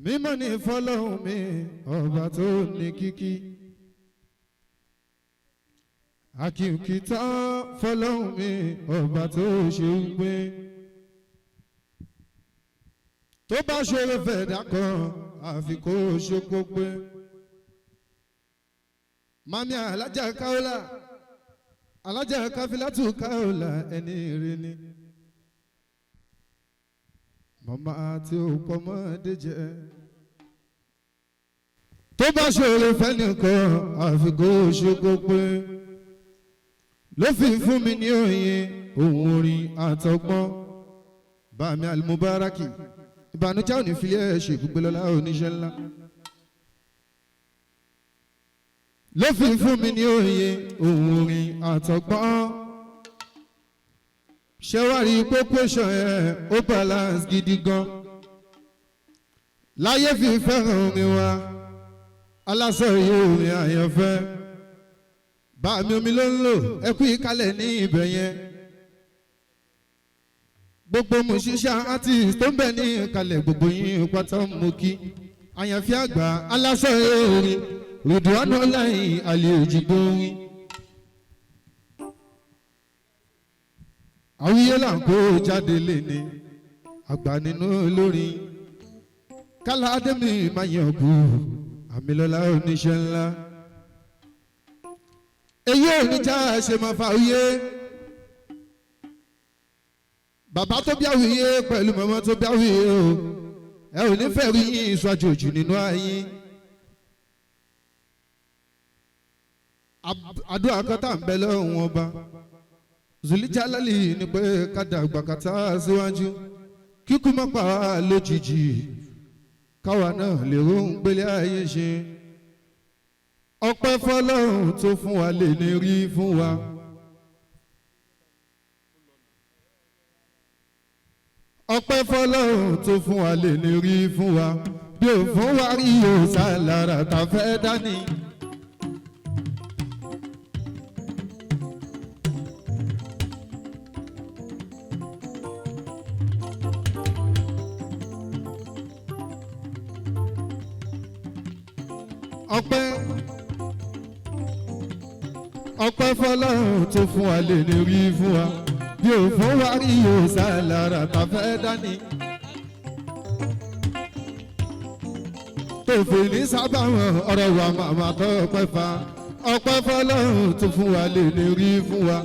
Mímọ́ ní fọlọ́hún mi ọba tó ní kíkí. Àkìkì tán fọlọ́hún mi ọba tó ṣe ń pé. Tó bá ṣòro fẹ̀dá kan àfi kó ṣe kó pé. Mami alájà káólà alájà káfílátù káólà ẹni rí ni. Màmá tí ó pọ̀ mọ́ díjẹ́. Tó bá ṣòro fẹ́nìkan àfi kó ṣe kó pé. Ló fi fún mi ní òye òun orin àtọgbọ́n. Bàmí Alimubaraki ìbànújẹ́ òní filẹ̀ ẹ̀ ṣe gbogbo lọ́la oníṣẹ́ ńlá. Ló fi fún mi ní òye òun orin àtọgbọ́n. Ṣé wàá rí pé question ẹ̀ ó balance gidi gan. Láyé fi fẹ́ràn orin wa aláṣọ yìí orin àyànfẹ́. Bàmí omi ló ń lò ẹkú ìkálẹ̀ ní ibẹ̀ yẹn. Gbogbo musician artist tó ń bẹ ní ìkàlẹ̀ gbogbo yín pátá mú kí. Àyànfẹ́ àgbà aláṣọ orin Ridwan Láyìn àlè òjìgbó orin. Àwíyé là ń kó jáde léni àgbà nínú olórin. Kálá Adémi máa yàn kú Àmìlọ́lá oníṣẹ́ ńlá. Èyí ò ní já ṣe máa fa òye. Bàbá tó bí àwíyé pẹ̀lú màmá tó bí àwíyé o. Ẹ ò ní fẹ́ rí yín sọ àjòjì nínú ayé. Àdúrà kan tá à ń bẹ lọ́hùn ọba. Zulijalali ni pé ká dàgbà kàtà síwájú. Kíkú má pa wá lójijì. Káwa náà lè róhùn gbélé ayé ṣe. Ọpẹ́ fọlọ́run tó fún wa lè ní rí fún wa. Ọpẹ́ fọlọ́run tó fún wa lè ní rí fún wa. Bí ò fún wa rí òòsà lára tá fẹ́ dání. Ọpẹ́ ọpẹ́ fọlọ́run tó fún wa lè ní rí fún wa. Bí ò fún wa rí òòsà lára tá fẹ́ dání. Tòfin ní sábà wọn ọ̀rọ̀ wa màmá tó pẹ́ fa. Ọpẹ́ fọlọ́run tó fún wa lè ní rí fún wa.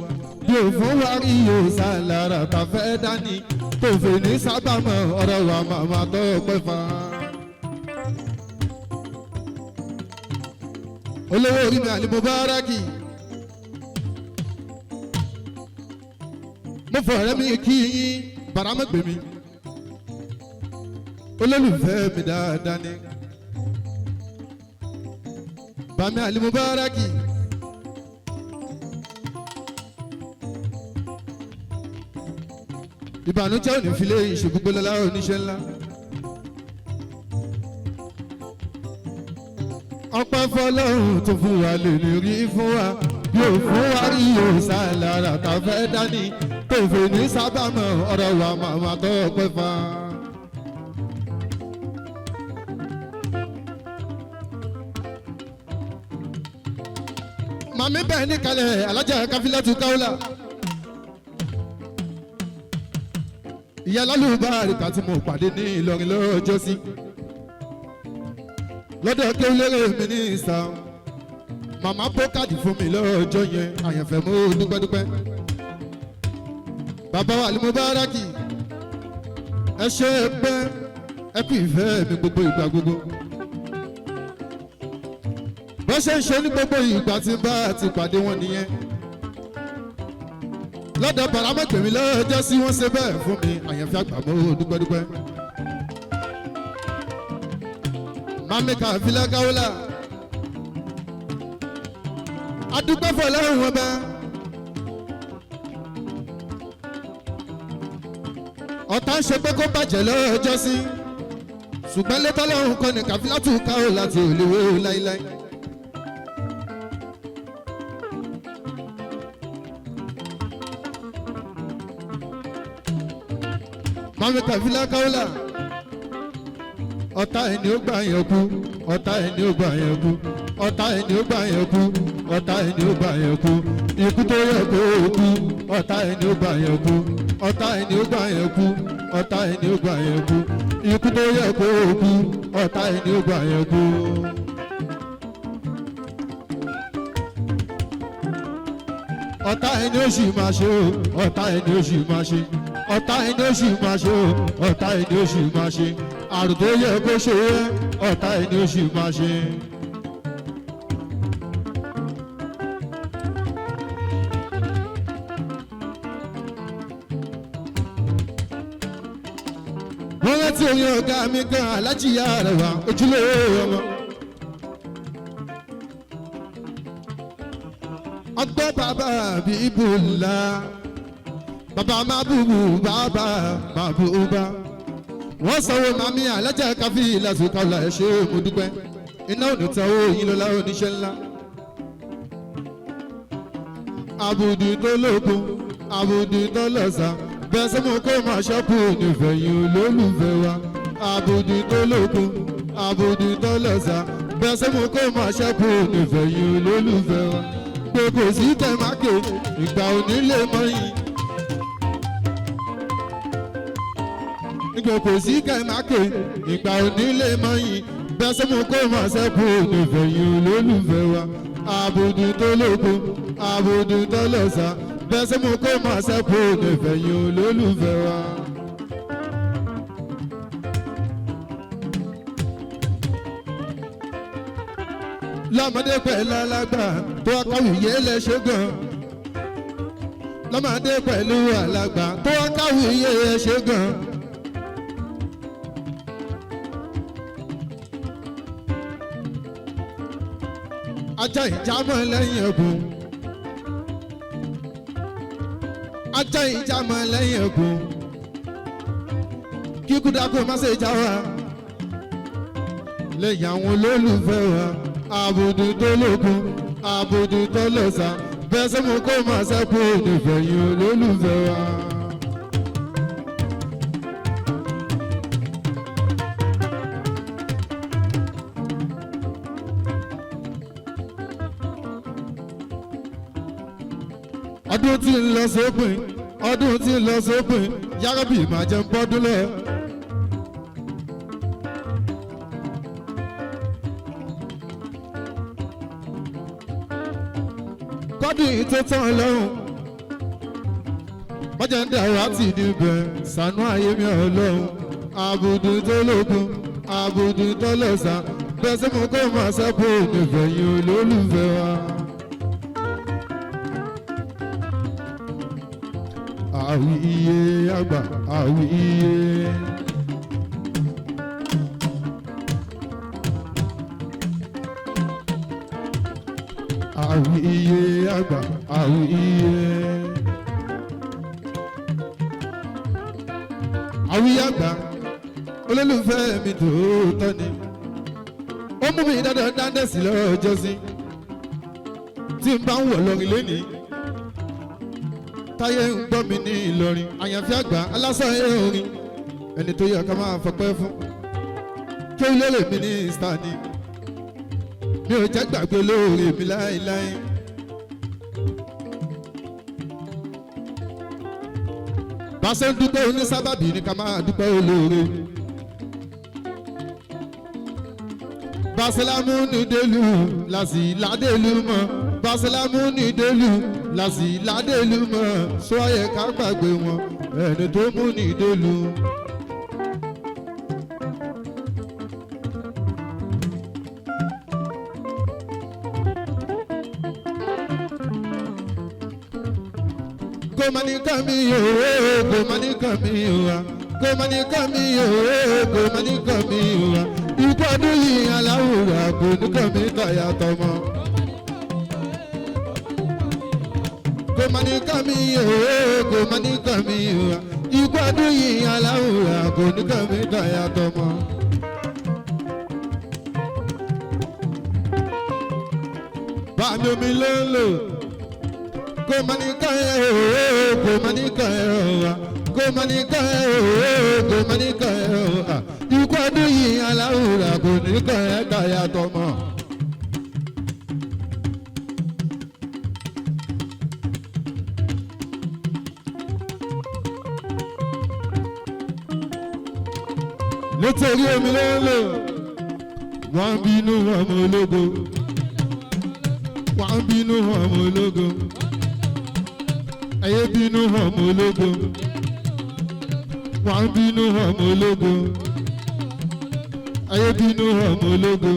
Bí ò fún wa rí òòsà lára tá fẹ́ dání. Tòfin ní sábà wọn ọ̀rọ̀ wa màmá tó pẹ́ fa. Olówó orí mi Alimubaraki. Mo fọ̀rẹ́ mi kí yín baramẹ́gbẹ́ mi. Olólùfẹ́ mi dáadáa ni. Bàmí Alimubaraki. Ìbànújẹ́ òní filé ìṣègùn lọ́la oníṣẹ́ ńlá. Ọpẹ́ fọlọ́run tó fún wa lè ní rí fún wa. Yóò fún wa rí òòsà lára tá fẹ́ dání. Tòfin ní sábà mọ̀ ọ̀rọ̀ wa màmá tó pẹ́ fa. Màmí bẹ́ẹ̀ ní kalẹ̀ alájà káfílátù káwùlà. Ìyá lálùbáríkà tí mo pàdé ní Ìlọrin lọ́jọ́sí. Lọ́dọ̀ kéwìlérè mi ní ìsà. Màmá bó káàdì fún mi lọ́jọ́ yẹn àyànfẹ́ mo dúpẹ́dúpẹ́. Bàbá wa Alimubaraki ẹ ṣe é pẹ́ ẹ kú ìfẹ́ mi gbogbo ìgbà gbogbo. Bó ṣe ń ṣe ní gbogbo ìgbà tí bá ti pàdé wọn nìyẹn. Lọ́dọ̀ bàrámọ̀gbẹ̀mí lọ́jọ́ sí wọ́n ṣe bẹ́ẹ̀ fún mi àyànfẹ́ àgbà mo dúpẹ́dúpẹ́. Mami Kàfílà Káwọ́là adúpẹ́ fọlọ́run wọn bá. Ọ̀tá ń ṣe pé kó bàjẹ́ lọ́jọ́ sí. Ṣùgbọ́n létọ́ lọ́run kọ́ ni Kàfílátù káwọ́ láti òlewé láíláí. Mami Kàfílà Káwọ́là. Ọ̀tá ẹni ó gbà yẹn kú, ọ̀tá ẹni ó gbà yẹn kú, ọ̀tá ẹni ó gbà yẹn kú, ọ̀tá ẹni ó gbà yẹn kú. Ikú tó yẹ kó o kú, ọ̀tá ẹni ó gbà yẹn kú, ọ̀tá ẹni ó gbà yẹn kú, ọ̀tá ẹni ó gbà yẹn kú. Ikú tó yẹ kó o kú, ọ̀tá ẹni ó gbà yẹn kú. Ọ̀tá ẹni ó sì máa ṣe o, ọ̀tá ẹni ó sì máa ṣe, ọ̀tá ẹni ó sì máa ṣe o, ọ̀tá ẹni ó sì máa ṣe. Àrùn tó yẹ kó ṣe é, ọ̀tá ẹni ó sì máa ṣe. Wọ́n rántí orin ọ̀gá mi gan, Aláàjì Arẹwà, ojúlówó ọmọ. Ọgbọ́n bàbá bíbélà, bàbá mábùbù, bàbá mábùbà. Wọ́n sanwó mami alájà káfí ìlàsùkàlà. Ẹ̀ ṣe, mo dúpẹ́. Iná ò ní tan owó yín lọ́la, oníṣẹ́ ńlá. Àbùdù tó lókun, àbùdù tó lọ́sà, bẹ́ẹ̀ sọ́mu kó máa ṣọ́kù nífẹ̀yìn olólùfẹ́ wa. Àbùdù tó lókun, àbùdù tó lọ́sà, bẹ́ẹ̀ sọ́mu kó máa ṣọ́kù nífẹ̀yìn olólùfẹ́ wa. Pé kò sí tẹ̀mákè ìgbà òní lè mọ́yìn. Ìgbà kò sí kẹ̀mákè ìgbà òní lè mọ́yìn. Bẹ́ẹ̀ sọ́mu kó máa ṣẹ́kù nífẹ̀yìn olólùfẹ́ wa. Àbùdù tó lókun, àbùdù tó lọ́sà, bẹ́ẹ̀ sọ́mu kó máa ṣẹ́kù nífẹ̀yìn olólùfẹ́ wa. Lọ́mọdé pẹ̀lú alágbà tó akáwìyé lẹ́ṣẹ̀ gan. Lọ́mọdé pẹ̀lú alágbà tó akáwìyé lẹ́ṣẹ̀ gan. Ajá ìjámọ́ lẹ́yìn ẹ̀kún. Ajá ìjámọ́ lẹ́yìn ẹ̀kún. Kíkú dákú má ṣe já wa lẹ́yìn àwọn olólùfẹ́ wa. Àbùdù tó lókun, àbùdù tó lọ́sà, bẹ́ẹ̀ sọ́mu kó máa ṣẹ́kù nífẹ̀yìn olólùfẹ́ wa. Ọdún tí ń lọ sópin, ọdún tí ń lọ sópin, yárábì máa jẹun bọ́dún lọ. Kọ́dún yìí tó tán lọ́rùn mọ́jà ń dàrú àti níbẹ̀ sànú ayé mi ọlọ́run. Àbùdù tó lókun, àbùdù tó lọ́sà, bẹ́ẹ̀ sẹ́mu kó máa sẹ́kù nífẹ̀yìn olólùfẹ́ wa. Àwí iye àgbà, àwí iye. Àwí iye àgbà, àwí iye. Àwí àgbà, olólùfẹ́ mi tòótọ́ ni. Ó mú mi dandan dáńdẹ́sì lọ́jọ́ sí. Tí n bá ń wọ̀ lọ́rin lénìí, táyé ń gbọ́ mi ní Ìlọrin. Àyànfẹ́ àgbà alásán ẹ̀ orin, ẹni tó yẹ ká máa fọpẹ́ fún. Kí ó lérè mi ní sani, mi ò jẹ́ gbàgbé lóore mi láéláé. Bá a ṣe ń dúpẹ́ onísábàbí ni ká máa dúpẹ́ olóore. Basilamu ní délù làsì ládélù mọ́. Basilamu ní délù làsì ládélù mọ́. Sọ yẹ ká gbàgbé wọn, ẹni tó mú ní délù. Kò má ní kàn mí o, kò má ní kàn mí o, kò má ní kàn mí o, kò má ní kàn mí o. Ikú ọdún yìí aláwòrán kò ní kàn mí tọ̀yà tọmọ. Kò má ní kàn mí o, kò má ní kàn mí o. Ikú ọdún yìí aláwòrán kò ní kàn mí tọ̀yà tọmọ. Bàmí omi ló ń lò. Kò má ní kàn ẹ́ o, kò má ní kàn ẹ́ o, kò má ní kàn ẹ́ o, kò má ní kàn ẹ́ o. Ikú Ọdún yìí aláwùrà kò ní kàn ẹ́ tàyà tọmọ. Nítorí omi ló ń lò, wọ́n ń bínú ọmọ ológo, wọ́n ń bínú ọmọ ológo, ẹ̀yẹ́ bínú ọmọ ológo, wọ́n ń bínú ọmọ ológo, ayé bínú ọmọ ológo,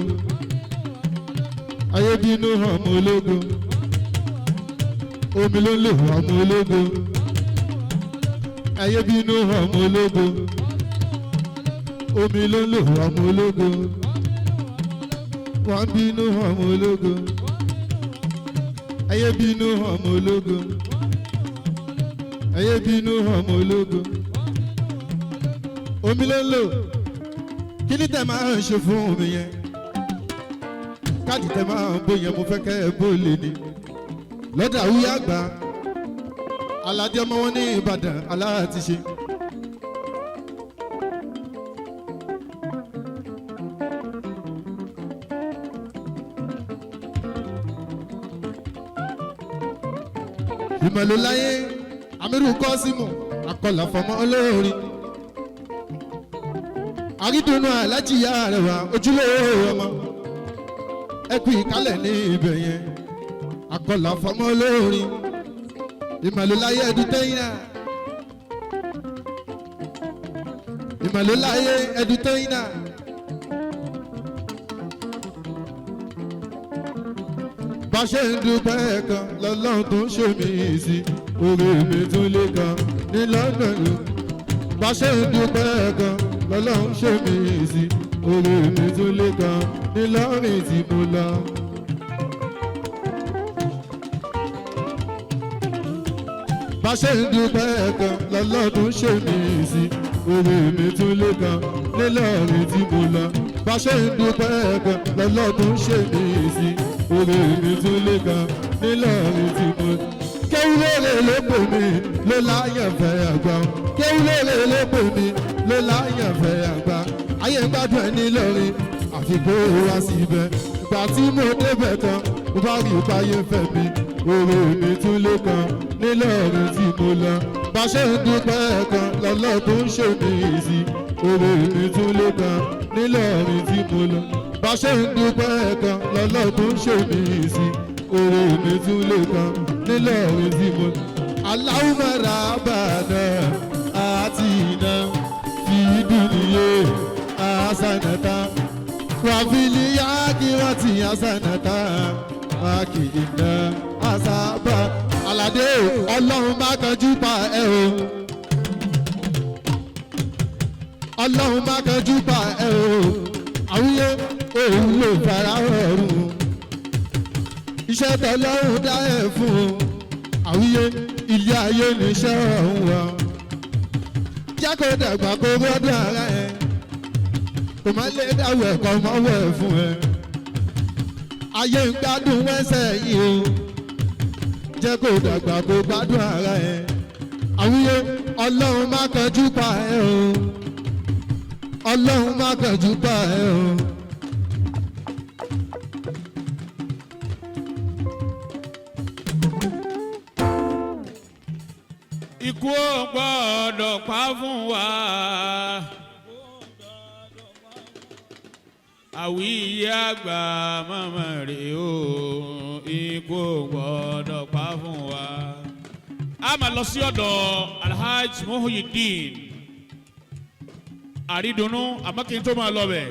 ayé bínú ọmọ ológo, omi ló ń lò ọmọ ológo, ayé bínú ọmọ ológo, omi ló ń lò ọmọ ológo, wọ́n bínú ọmọ ológo, ayé bínú ọmọ ológo, ayé bínú ọmọ ológo, omi ló ń lò. Kí ni tẹ máa ń ṣe fún mi yẹn? Káàdì tẹ máa ń bó yẹn, mo fẹ́ kẹ́ ẹ bó lè ní lọ́dà àwùyá àgbà aládé ọmọ wọn ní Ìbàdàn aláàtì ṣe. Ìmọ̀lóláyé Amiru Kọ́símù akọlà fọmọ olórin àrídùnnú alájíyá rẹ̀ wá ojúlówó ọmọ ẹkú ìkálẹ̀ ní ibẹ̀ yẹn akọlà fọmọ olórin ìmọ̀lóláyé ẹdùtẹ́yìnà ìmọ̀lóláyé ẹdùtẹ́yìnà. Bá ṣe ń dúpẹ́ kan lọ́lọ́run tó ń ṣe mí sí orí mi tún lé kan ní London. Bá ṣe ń dúpẹ́ kan lọ́lọ́run ṣe mí sí orí mi tún lé kan ní lọ́rìn tí mo lọ. Bá ṣe ń dúpẹ́ kan lọ́lọ́run ṣe mí sí orí mi tún lé kan ní lọ́rìn tí mo lọ. Bá ṣe ń dúpẹ́ kan lọ́lọ́run ṣe mí sí orí mi tún lé kan nílọrin tí mo. Kéwúlérè ló pè mí ló láyàn fẹ́ àgbà, kéwúlérè ló pè mí ló láyàn fẹ́ àgbà, ayé ń gbádùn ẹ nílọrin àfi kó o wá síbẹ̀. Ìgbà tí mo débẹ̀ tán mo bá rí ìpayé fẹ́ mi, orí mi tún lé kan nílọrin tí mo lọ. Bá ṣe ń dúpẹ́ kan lọ́lọ́dún ṣe mí sí orí mi tún lé kan nílọrin tí mo lọ. Bá ṣe ń dúpẹ́ kan lọ́lọ́dún ṣe mí sí orí mi tún lè kan nílọrin tí mo. Allahumma rabbana atina fi dunya hasanata wa fil akhirati hasanata wa qina azaba. Aládé ọlọ́run má kanjú pa ẹ o, ọlọ́run má kanjú pa ẹ o, àwíyé òun ló fara ọ̀run iṣẹ́ tọ́lọ́run dá ẹ̀ fún un, àwíyé ilé ayé níṣẹ́ ọ̀hún wa jẹ́ kó dàgbà kó gbọ́dọ̀ ara ẹ̀ kò má lè dáwọ̀ ẹ̀kọ́ mọ́wọ́ ẹ̀ fún ẹ. Ayé ń gbádùn wẹ́sẹ̀ yìí o, jẹ́ kó dàgbà kó gbádùn ara ẹ̀, àwíyé ọlọ́run má kánjú pa ẹ o, ọlọ́run má kánjú pa ẹ o. Ikú ò gbọ́dọ̀ pa fún wa. Àwíyé àgbà mọ̀mọ́ rè o, ikú ò gbọ́dọ̀ pa fún wa. A máa lọ sí ọ̀dọ̀ Alhaji Muhyiddin Àrídùnnú, àmọ́ kí n tó máa lọ bẹ̀.